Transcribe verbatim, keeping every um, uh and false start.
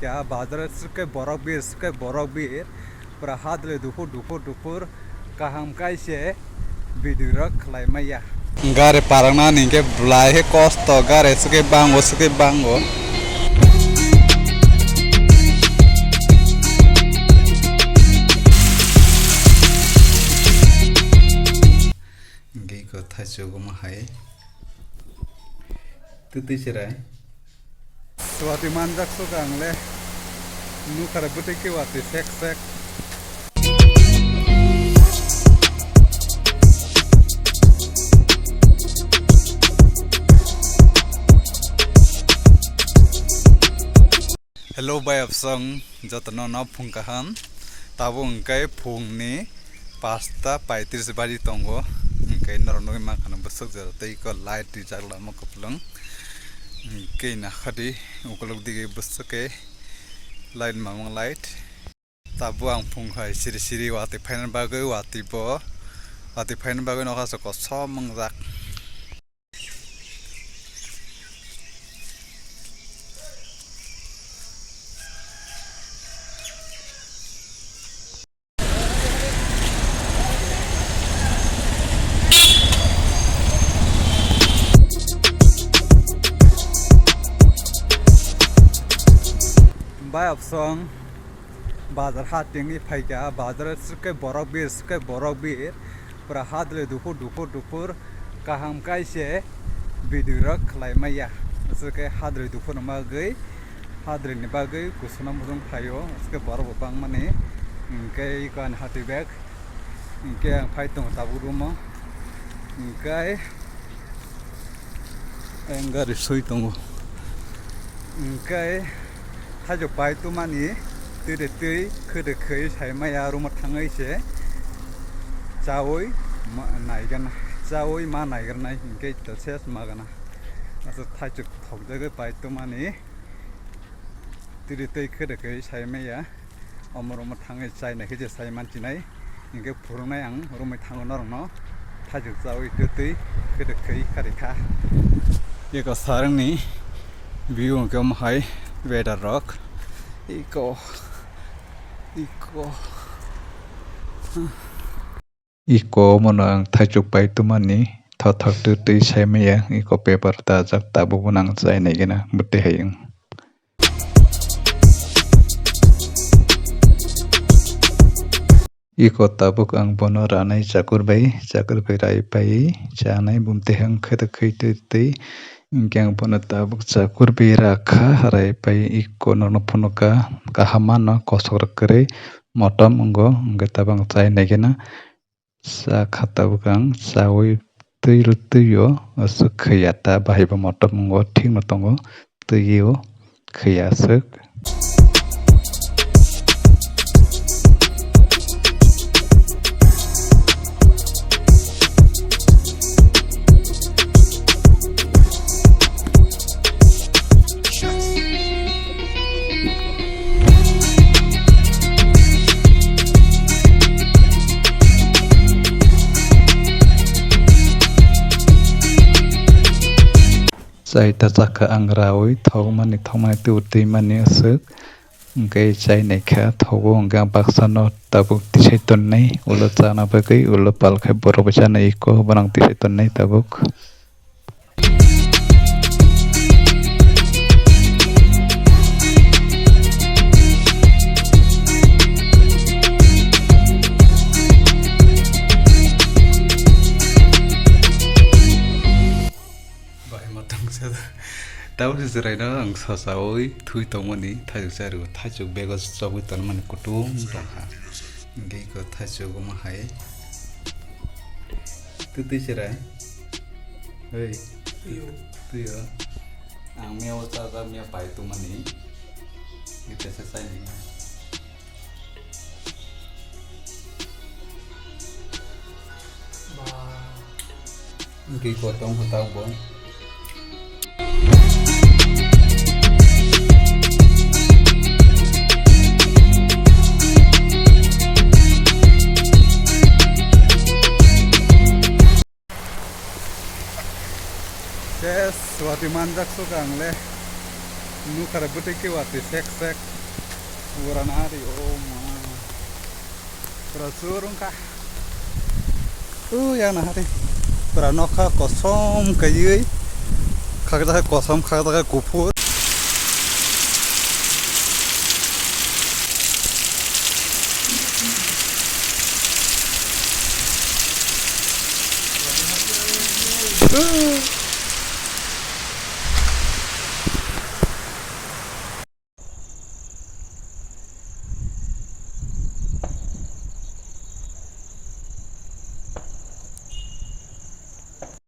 Ya, bazar swkhe borok bir, swkhe borok bir. Pura hadle dukur, dukur, dukur. Kaham kaise video rok khlai maya. Gari parangna ningke blai he kosto, gari swkhe bango, swkhe bango. Hingke iko thaichuk omo hai. Twtwi cherai. Watwi manjak suka ang le. Nukhare bwtwi khe watwi sek sek. Hello bai apsong, jotono no phung kaham. Tabuk hwnkhe phungni pasta paitris baji tongo. Hwnkhe norok nugwi mankha no bwswk jora tei iko light rijak lama kwplwng. Hwnkhe nakhadi ukuluk digi bwswk khe light mamung light. Tabuk ang phung hai siri siri watwi phaina bagwi watwi bo watwi phaina bagwi nokha se kosom wngjak. Bai apsong bazar ha tingwi phaikha, bazar swkhe borok bir, swkhe borok bir. Pura hadle dukur, dukur, dukur. Kaham kaise video rok khlai maya. Aswkhe hadrwi dukur ni bagwi, hadrwi ni bagwi kusuna mujung khlaio. Aswkhe borok bo bangmani. Hwnkhe iko ani hati bag. Hwnkhe ang phai tongo tabuk room o. Hwnkhe Ang gari soi tongo. Hwnkhe thaijok pai tumani twi de twi khwde khwi sai maya room o thangwi se chaui ma naigana, chaui ma naigrana hwnkhe to ses magana. Asa thaijok thokjagwi pai tumani twi de twi khwde khwi sai maya. Omo room o thangwi chai naikhe je sai manchinai, hwnkhe phurungnai ang romwi thango norokno, thaijwk chaui twtwi khwdwk khwi kharikha. Eko sarangni view hwnkhe omo hai weather rok. Eko, eko. Iko omono ang thaichuk pai tumani thothok twi twi saimaya, iko paper dajak tabuk bo nang chai nai gana bwtwi hai wng. Iko tabuk ang bono ranai chakur bai, chakur bai rai pai chanai bumtwi hwnkhe twi khwi twi twi, hwnkhe ang bono tabuk chakur bai rakha rai pai iko norno phunukha kaham mano kosok rok kwrwi motom wngo, hwnkhe tabuk ang chai nai gana. Sa kha tabuk ang chaui twi rw twi o aswk khaiya ta bahai bo motom wngo thik no tongo twi o khaiya aswk. Chai ta chakha ang raui thokmani thokmani twi twi mani aswk hwnkhe chai naikha thogo hwnkhe ang baksa no tabuk tisai tonnai ulo chana bagwi ulo palkhai borok bai chana iko bono ang tisai tonnai tabuk. Bai ma tongsa da. Tabuk se chwraino ang sachaui thui tongmani thaichuk charwi thaichuk bego chobwi tonmani kutung tongkha. Hwnkhe iko thaichuk omo hai. Twtwi cherai. Hei. Twi o. Twi o. Ang mia o chajak mia pai tongmani. Ite se chai nai. Ba. Hwnkhe iko tong kha tabuk bo. Yes, watwi manjak suka ang le. Nukha re bwtwi khe watwi sek sek. Ura na hari, oh ma. Pura chur wngkha. Ui, yang na hari. Pura nokha kosom kaiwi. Khakjak hai kosom, khakjak hai kuphur. Ui.